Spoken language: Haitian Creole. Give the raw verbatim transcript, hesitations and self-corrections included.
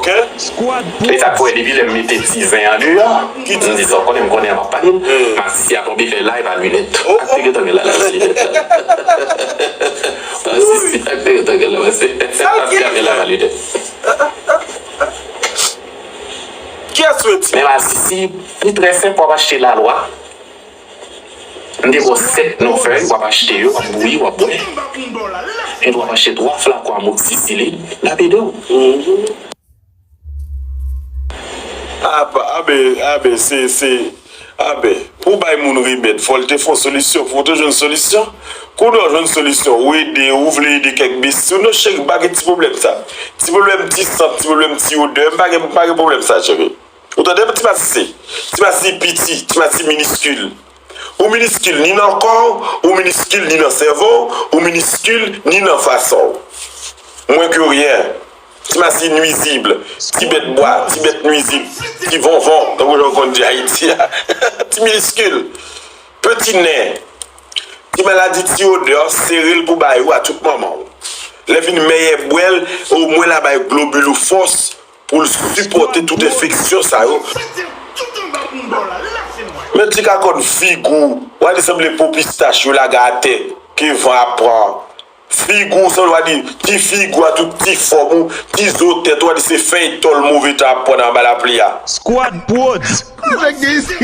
Kè? Squad Pro. E sa k fè depi lè m mete ti zen an deyò. Ki ti zen? M di sa, w konnen, m konnen m ap pale. Masisi a tonbe fè live a linèt. Ak te gentan gen live a linèt. Masisi ak te gentan gen live a linèt. Kiyès ou ye, ti? Men Masisi, li trè senp, w ap achte lalwa. M te ba w sèt non fèy, w ap achte yo, w ap bouyi, w ap bwè. Epi w ap achte twa flakon amoksisilin, l ap ede w. Apa, abe, abe, se, se, abe, pou w bay moun remèd, fò l te fè yon solisyon, fò w te jwenn solisyon. Kounye a w jwenn solisyon, ou ede, ou vle ede kèk besti, non, cheri, m pa gen ti pwoblèm sa. Ti pwoblèm ti sant, ti pwoblèm ti odè, m pa gen, m pa gen pwoblèm sa, cheri. Ou tande m, ti masisi? Ti masisi piti, ti masisi miniskil. Ou miniskil ni nan kò w, ou miniskil ni nan sèvo w, ou miniskil ni nan fason w. Moins que rien. Ti masisi nwizib, ti bèt bwa, ti bèt nwizib, ti vonvon, tankou jan w konn di Ayiti a. Ti miniskil. Peti nen. Ti maladi ti odè, sere l pou bay ou a tout moman w. Lè vin mèyè bwè l, omwen l a bay globil ou fòs pou l sipòte tout enfeksyon sa yo. Men ti kakòn figi w, w a li sanble po pistach yo lage atè, ke van ap pran. Figi w sanble, w a di, ti figi w a tout ti fòm ou, ti zo tèt ou, w a di se fèy tòl move tan ap pran anba lapli a. Squad Prodz. Nèg gen isi.